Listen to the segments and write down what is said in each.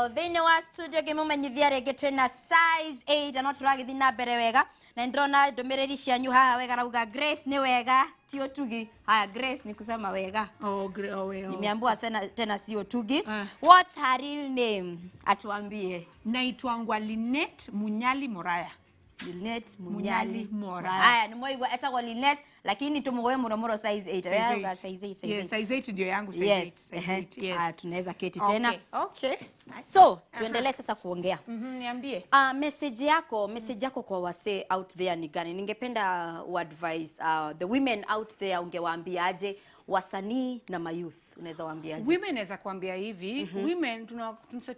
Wow, thĩinĩ wa studio ngĩmũmenyithia rĩngĩ twĩna Size 8 na no tũragĩthiĩ na mbere wega na nĩndĩrona ndũmĩrĩri cianyu haha wega. Rauga Grace nĩ wega ti ũtugi. Haya, Grace ni kusema wega. Oh, oh, oh. Nimeambiwa tena, tena si ũtugi. Ah. What's her real name? Atuambie. Naitwangwa Linet Munyali Moraya. Linet Munyali Munyali Moraya. Haya, nĩmwaigua etagwo Linet, lakini tũmũgoe mũno mũno Size 8. Size Wewe eight. size 8, size Yes, 8. size 8 ndio yangu, size Yes. 8. Size Ehe. 8, yes. Ah, tunaweza keti tena. Okay. So, tuendelee sasa kuongea. Niambie. Message yako kwa wasee out there ni gani? Ningependa uadvise the women out there, ungewaambiaje wasanii na mayouth? Unaweza waambiaje? Women, naweza kuambia hivi, women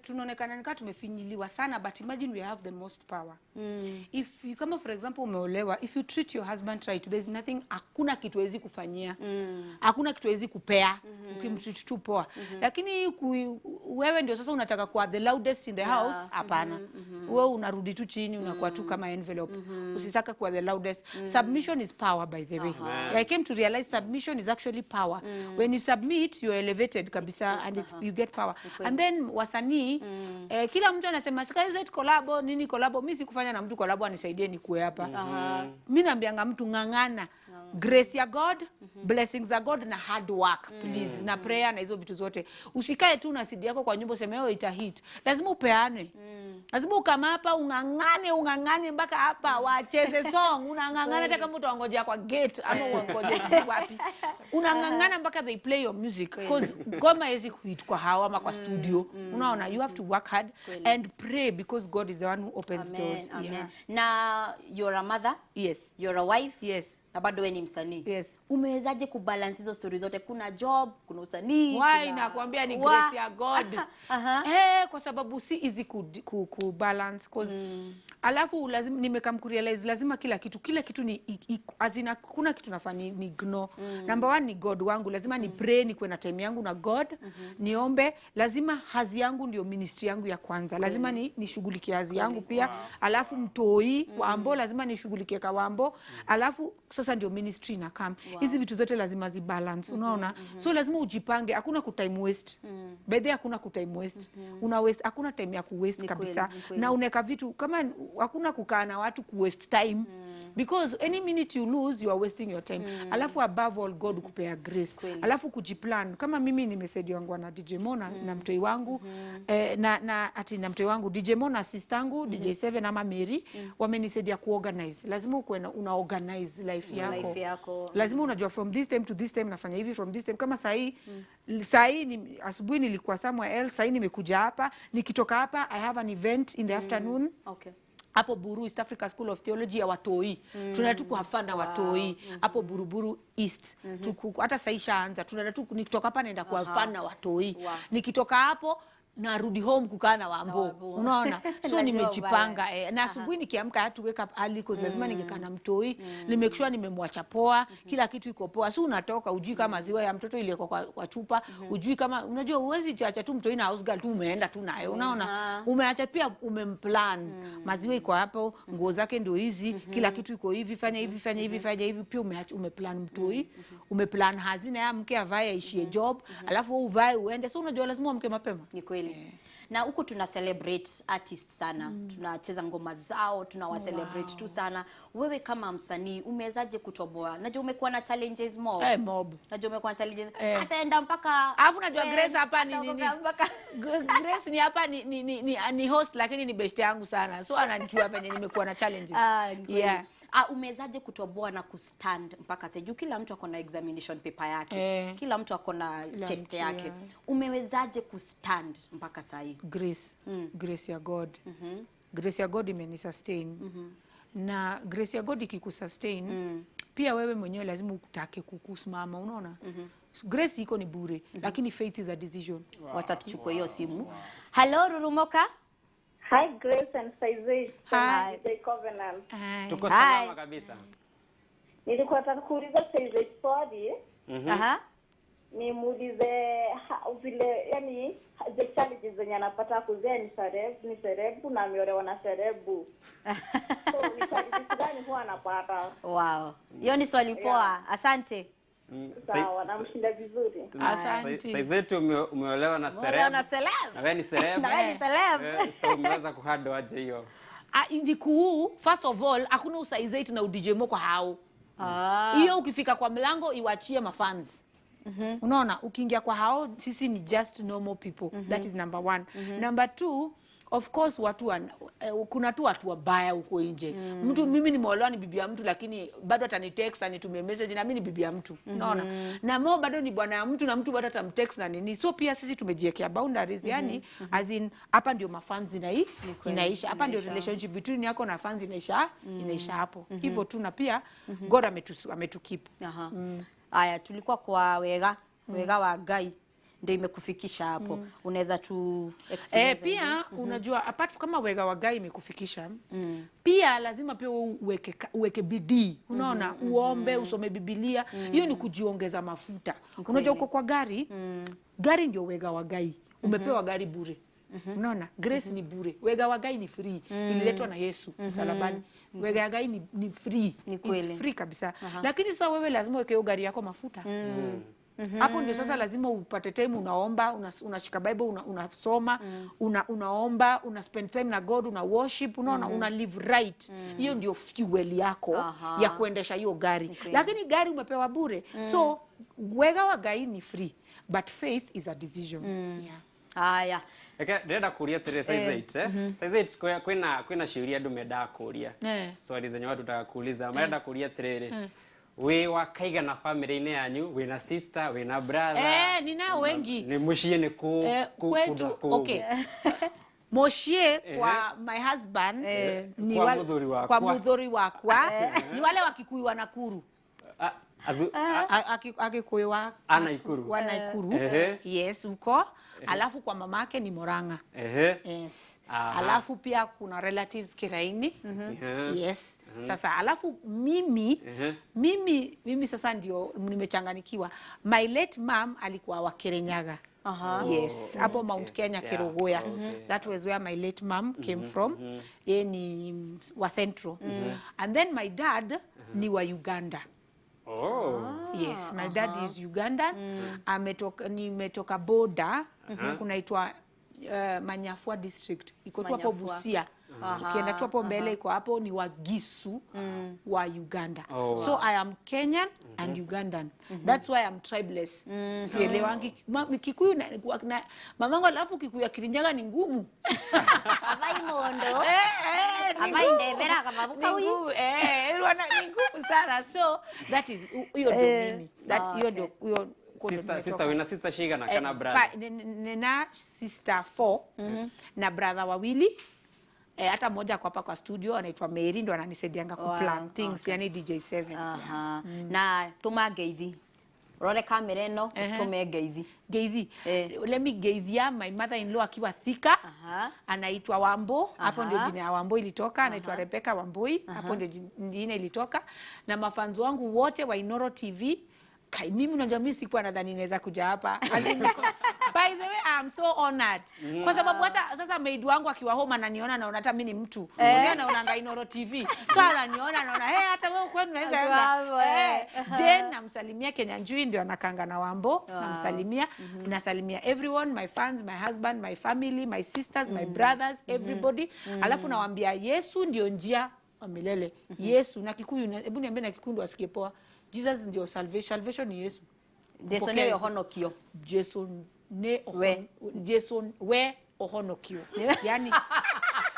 tunaonekana nikaa tumefinyiliwa sana, but imagine we have the most power. If you, kama for example umeolewa, if you treat your husband right, there's nothing, hakuna kitu hawezi kufanyia, hakuna kitu hawezi kupea, ukimtreat tu poa. Lakini wewe ndio sasa unataka kuwa the loudest in the house, hapana. Wewe unarudi tu chini, unakuwa tu kama envelope. Usitaka kuwa the loudest. Submission is power, by the way. I came to realize submission is actually power. When you submit, you're elevated kabisa and you get power. And then wasanii, kila mtu anasema Size collabo nini, collabo. Mi sikufanya na mtu collabo anisaidie nikuwe hapa. Mi naambianga mtu, ng'ang'ana, grace ya God, blessings za God na hard work, please, na prayer na hizo vitu zote. Usikae tu na CD yako kwa nyumba useme, "Oh, ita hit." Lazima upeane, lazima ukama hapa ung'ang'ane, ung'ang'ane mpaka hapa wacheze song. Unang'ang'ana hata kama utawangojea kwa gate ama uwangoje sijui wapi, unang'ang'ana mpaka they play your music, 'cause ngoma haiwezi kuhit kwa hawa ama kwa studio. Unaona, you have to work hard and pray, because God is the one who opens Amen, doors. amen. Yeah. Na you're a mother, Yes. you're a wife, Yes. na bado we ni msanii. Yes. Umewezaje kubalance hizo story zote? Kuna job, kuna usanii. Why, nakwambia ni grace ya God. Kwa sababu si easy ku balance, 'cause alafu lazima nimekam kurealize lazima kila kitu ni as in hakuna kitu nafaa ni ignore. Number one ni God wangu. Lazima ni pray, nikuwe na time yangu na God, niombe. Lazima hazi yangu ndio ministry yangu ya kwanza. Lazima ni nishughulikie hazi yangu pia. Alafu mtoi Wambo, lazima nishughulikie kawambo. Alafu sasa ndio ministry inakam. Hizi vitu zote lazima zibalance, unaona? So lazima ujipange. Hakuna ku time waste. By the way, hakuna ku time waste. Una waste, hakuna time ya ku waste Ni kabisa. kweli, ni kweli. Na unaweka vitu kama hakuna kukaa na watu ku waste time, because any minute you lose, you are wasting your time. Alafu above all, God kupea grace. Alafu kujiplan. Kama mimi nimesaidiwangwa na DJ Mona na mtoi wangu, na ati na mtoi wangu, DJ Mona, sister yangu DJ 7 ama Mary, wamenisaidia kuorganize. Lazima ukuwe una organize life yako. Life yako. Lazima unajua from this time to this time nafanya hivi, from this time. Kama sahii ni asubuhi nilikuwa somewhere else, sahii nimekuja hapa. Nikitoka hapa, I have an event in the afternoon hapo Buru, East Africa School of Theology ya watoi. Tunaenda tu kuhave fun na watoi hapo Buruburu East. Hata sahii shaanza. Tunaenda tu, nikitoka hapa naenda kuhave fun na watoi. Nikitoka hapo narudi home kukaa na Wambo. Wambo. Unaona? So Lazima nimejipanga, eh. Na asubuhi nikiamka, I had to wake up early 'cause lazima ningekaa na mtoi, ni make sure nimemwacha poa, kila kitu iko poa. Si unatoka ujui kama maziwa ya mtoto iliyoko kwa chupa, ujui kama, unajua huwezi chacha tu mtoi na house girl tu, umeenda tu nayo, unaona? Umeacha pia umemplan, maziwa iko hapo, nguo zake ndio hizi, kila kitu iko hivi, fanya hivi, fanya hivi, fanya hivi. Pia umeacha umeplan mtoi, umeplan hazina ya mke avae aishie job, alafu wewe uvae uende. So unajua lazima uamke mapema. Ni kweli. Na huku tuna celebrate artist sana, tunacheza ngoma zao, tunawa celebrate tu sana. Wewe kama msanii umewezaje kutoboa? Najua umekuwa na challenges more. Eh, mob. Najua umekuwa na challenges. Eh. Ataenda mpaka Alafu najua Grace hapa ni nini? Mpaka Grace ni hapa ni host, lakini ni best yangu sana. So anajua venye nimekuwa na challenges. Ah, ni kweli. Yeah. Ah, umewezaje kutoboa na kustand mpaka sasa? Juu kila mtu ako na examination paper yake. Eh. Kila mtu ako na Kila test mtu, yake. yeah. Umewezaje kustand mpaka sasa hii? Grace. Grace ya God. Grace ya God imenisustain. Na grace ya God ikikusustain, pia wewe mwenyewe lazima utake kukusimama, unaona? Grace iko ni bure, lakini faith is a decision. Wacha tuchukue hiyo simu. Hello, Rurumoka. Hi, Grace and Size. Hi. DJ Covenant. Hi. Tuko Hi. salama kabisa. Nilikuwa nataka kuuliza Size swali, nimuulize vile yani the challenges zenye anapata kuzea ni celeb na ameolewa na celeb. So ni challenges gani huwa anapata? Wow. Hiyo ni swali poa. Asante. Sawa, namshinda vizuri. Asante. Size zetu umeolewa na Umeolewa na celeb. celeb. Na wewe ni celeb. Na wewe ni celeb. So umeweza kuhandle aje hiyo? Ah, ni kuu, first of all, hakuna usize 8 na uDJ Mo kwa hao. Hiyo ukifika kwa mlango iwachie mafans. Unaona, ukiingia kwa hao sisi ni just normal people. That is number one. Number two, of course watu kuna tu watu wabaya huko nje. Mtu mimi nimeolewa ni bibi ya mtu, lakini bado atanitext, anitumie message, na mimi ni bibi ya mtu. Unaona? Na Mo bado ni bwana ya mtu, na mtu bado atamtext na nini. So pia sisi tumejiwekea boundaries, yani as in hapa ndio mafans inaisha. Hapa ndio inaisha. Relationship between yako na fans inaisha hapo. Hivyo tu, na pia God ametukeep. Aha. Aya, tulikuwa kwa wega wa Ngai ndio imekufikisha hapo. Unaweza tu explain zaidi? Pia unajua, apart kama wega wa Ngai imekufikisha, pia lazima pia wewe uweke bidii, unaona, uombe, usome Biblia. Hiyo ni kujiongeza mafuta. Unajua uko kwa gari, gari ndio wega wa Ngai. Umepewa gari bure. Unaona, grace ni bure, wega wa Ngai ni free, ililetwa na Yesu msalabani. Wega wa Ngai ni free. Ni kweli. It's free kabisa. Lakini sasa wewe lazima uweke hiyo gari yako mafuta. Hapo ndio sasa lazima upate time unaomba, unashika Bible, unasoma, unaomba, una spend time na God, una worship, unaona, una live right. Hiyo ndio fuel yako ya kuendesha hiyo gari. Lakini gari umepewa bure. So wega wa Ngai ni free, but faith is a decision. Yeah. Haya. Reke ndĩrenda kũria atĩrĩrĩ, size 8, size 8, kwĩna ciũria andũ mendaga kũria. Swali zenye watu taka kuuliza, marenda kũria atĩrĩrĩ, wĩ wa kaigana family-inĩ yanyu? Wĩna sister, wĩna brother? Eh, ninao wengi. Nĩ mũciĩ nĩ kũ Kwetu kũ- okay. Moshie kwa my husband ni Kwa muthuri wakwa. Kwa muthuri wakwa ni wale wa Kikuyu wa Nakuru. Agikuyu wa A Nakuru. Wa Nakuru. Yes, huko. Alafu kwa mamake ni Murang'a. Yes. Alafu pia kuna relatives Kiraini. Yes. Sasa alafu mimi mimi sasa ndio nimechanganikiwa. My late mom alikuwa wa Kirinyaga. Yes, hapo Mount Kenya, Kerugoya. That was where my late mom came from. Yeye ni wa Central. And then my dad ni wa Uganda. Yes, my dad is Ugandan. Ametoka, nimetoka border kunaitwa Manyafua district. Iko tu hapo Manyafua. Busia. Ukienda tu hapo mbele iko hapo, ni Wagisu wa Uganda. So I am Kenyan and Ugandan. That's why I'm tribeless. Sielewangi Kikuyu na mamangu, alafu Kikuyu ya Kirinyaga ni ngumu. Abai mondo. Eh, ni Abai ngumu. ndebera kamabuka Ni huyu. ngumu, ni ngumu sana. So that is hiyo ndio mimi. That hiyo ndio hiyo huko ndio Sister, nimetoka. sister, wĩna sister cigana kana brother? Nina sister four na brother wawili. Hata mmoja ako hapa kwa studio, anaitwa Mary, ndo ananisaidianga kuplan things, yani DJ7. Aha. Na tuma ngeithi. Rore kamera ĩno, ũtũme ngeithi. Geithi. Eh. Let me geithia my mother in law akiwa Thika. Anaitwa Wambo. Hapo ndio jina ya Wambo ilitoka. Anaitwa Rebecca Wamboi. Hapo ndio jina ilitoka. Na mafans wangu wote wa Inoro TV. Kai, mimi unajua mimi sikuwa nadhani naweza kuja hapa. As in, by the way, I'm so honored. Kwa sababu hata sasa maid wangu akiwa home ananiona, naona hata mimi ni mtu. Eh. Anaonanga Inoro TV. So ananiona, anaona, "Hey, hata wewe kwenu unaweza enda." Bravo, eh. Jane namsalimia, Kenya Njui ndio anakanga na Wambo. Namsalimia. Nasalimia everyone, my fans, my husband, my family, my sisters, my brothers, everybody. Alafu nawaambia Yesu ndio njia wa milele. Yesu na Kikuyu, hebu niambie na Kikuyu ndio wasikie poa. Jesus ndio salvation, salvation ni Yesu. Jesu Kupokea nĩwe Yesu. ũhonokio. Jesu ne We. Jesu we ohonokio. Yani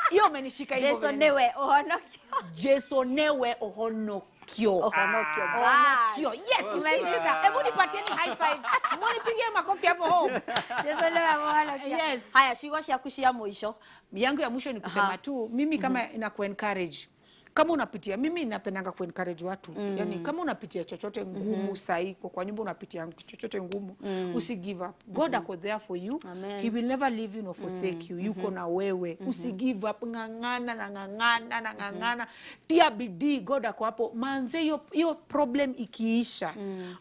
hiyo umenishika hivyo Jesu vile. nĩwe ũhonokio. Jesu newe ohonokio. Ũhonokio. Ohonokio. Yes, umeshika. Hebu nipatieni high five. Munipigie makofi hapo home. Jesu nĩwe ũhonokio. Yes. Haya, ciugo ciaku cia mũico. Yangu ya mwisho ni kusema tu mimi kama ina kuencourage, kama unapitia, mimi napendanga kuencourage watu, yani kama unapitia chochote ngumu sahi kwa nyumba, unapitia chochote ngumu, usi give up. God ako there for you. Amen. He will never leave you nor forsake you. Yuko na wewe. Usi give up, ng'ang'ana na ng'ang'ana na ng'ang'ana, tia bidii, God ako hapo manze. Hiyo problem ikiisha,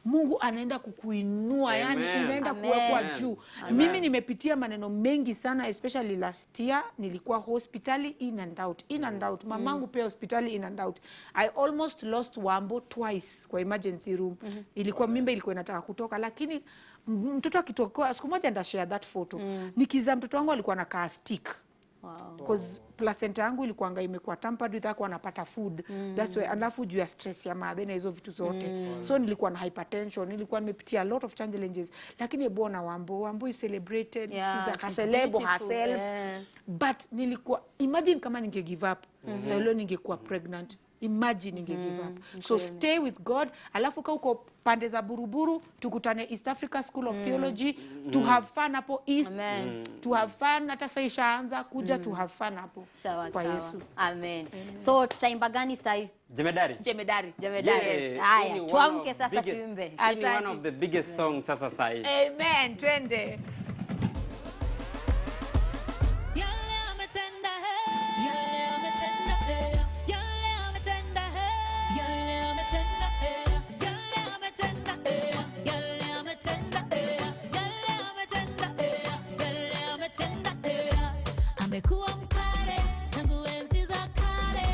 Mungu anaenda kukuinua, yani Amen. unaenda Amen. kuwekwa Amen. juu. Amen. Mimi nimepitia maneno mengi sana, especially last year nilikuwa hospitali in and out, in and out. Mamangu pia hospitali. Totally in and out. I almost lost Wambo twice kwa emergency room. Ilikuwa mimba ilikuwa inataka kutoka, lakini mtoto akitoka, siku moja ndashare that photo. Nikizaa mtoto wangu alikuwa anakaa stick. 'Cause placenta yangu ilikuanga imekuwa tampered with, hakuwa anapata food. That's why, alafu juu ya stress ya madhe na hizo vitu zote. So nilikuwa na hypertension, nilikuwa nimepitia a lot of challenges. Lakini bona Wambo, Wambo is celebrated, Yeah, she's a she's celeb beautiful, herself. But nilikuwa, imagine kama ninge give up, mm-hmm. Leo ningekuwa pregnant. Imagine ninge give up. So stay with God. Alafu ka uko pande za Buruburu, tukutane East Africa School of Theology to have fun hapo East. Amen. To have fun, hata sasa ishaanza kuja to have fun hapo. Sawa Kwa sawa. Yesu. Amen. So tutaimba gani sahi? Jemedari. Jemedari. Jemedari. Yeah, Haya, hii ni one tuamke of sasa tuimbe. Hii ni one Asante. Of the biggest songs sasa sahi. Amen. Twende. Yale ametenda he, yale ametenda he, yale ametenda he, yale ametenda he, yale ametenda he, yale ametenda he, yale ametenda he, yale ametenda he. Amekuwa mkale tangu enzi za kale,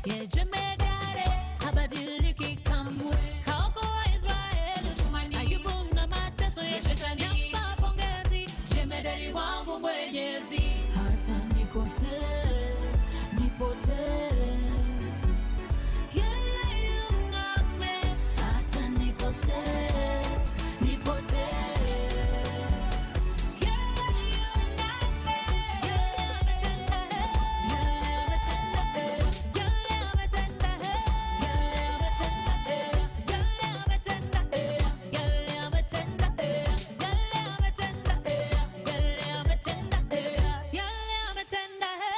ye jemedari habadiliki kamwe. Kaokoa Israeli, Ayubu na mateso ya shetani. Nampa pongezi jemedari wangu Mwenyezi, hata nikosee nipotee, yeye yu nami, hata nikosee nipotee, yeye yu nami. Yale ametenda he, yale ametenda he, yale ametenda he, yale ametenda he, yale ametenda he, yale ametenda he, yale ametenda he, yale ametenda he, yale ametenda he, yale ametenda he,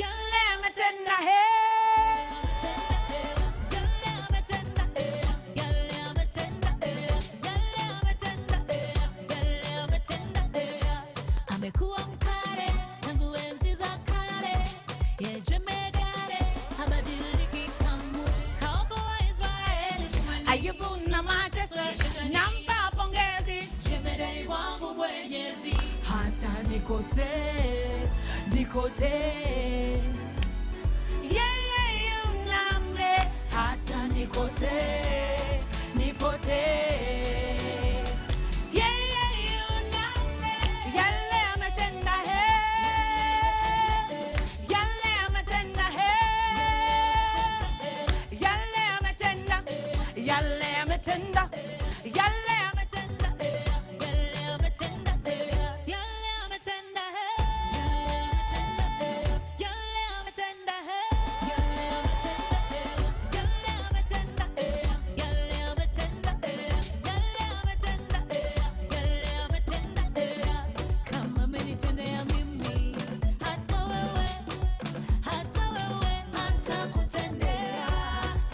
yale ametenda he. Yale ametenda he, yale ametenda he, yale ametenda he, yale ametenda he. Amekuwa mkale tangu enzi za kale, ye jemedari habadiliki kamwe. Kaokoa Israeli, Ayubu na mateso, nampa pongezi jemedari wangu Mwenyezi, hata nikosee nikotee, yeye yu nami, hata nikosee nipotee, yeye yu nami. Yale ametenda he, yale ametenda he, yale ametenda, yale ametenda, yale ametenda. Yale ametenda, yale ametenda, yale ametenda, yale ametenda, yale ametenda, yale ametenda, yale ametenda, yale ametenda, kama amenitendea mimi, hata wewe, hata wewe atakutendea.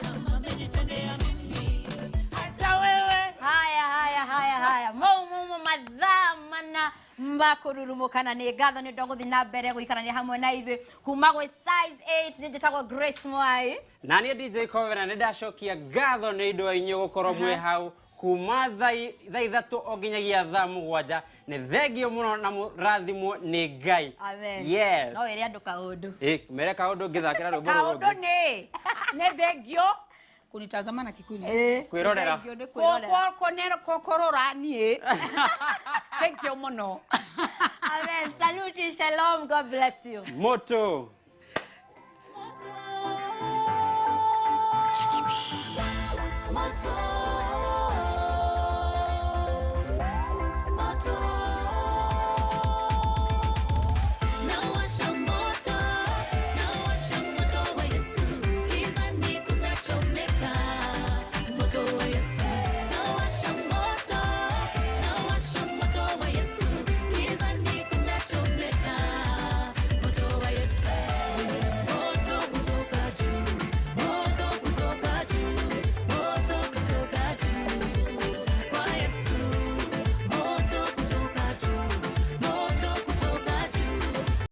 Kama amenitendea mimi, hata wewe. Haya, haya, haya, haya, mau mumo mathaa mana makururumukana. Nĩ ngatho nĩ ũndũ wa gũthiĩ na mbere gũikarania hamwe na ithuĩ kuma gwĩ Size 8. Nĩ njĩtagwo Grace Mwai. Na niĩ DJ Covenant nĩ ndacokia ngatho nĩ indo inyuĩ gũkorwo mwĩ hau kuma thaa 3 o nginyagia thaa 7. Nĩ thengio mũno na mũrathimwo nĩ Ngai. Amen. Yes. No wĩre andũ kaũndũ. Ĩ, mere kaũndũ ngĩthakĩra rwĩmbo rũrũ Kaũndũ rũngĩ. nĩ thengio kunitazama na Kikuyu. Kwĩrorera. Thengio nĩ kwĩrorera. Korora niĩ, thengio mũno. Amen. Saluti, shalom, God bless you. Moto. Moto.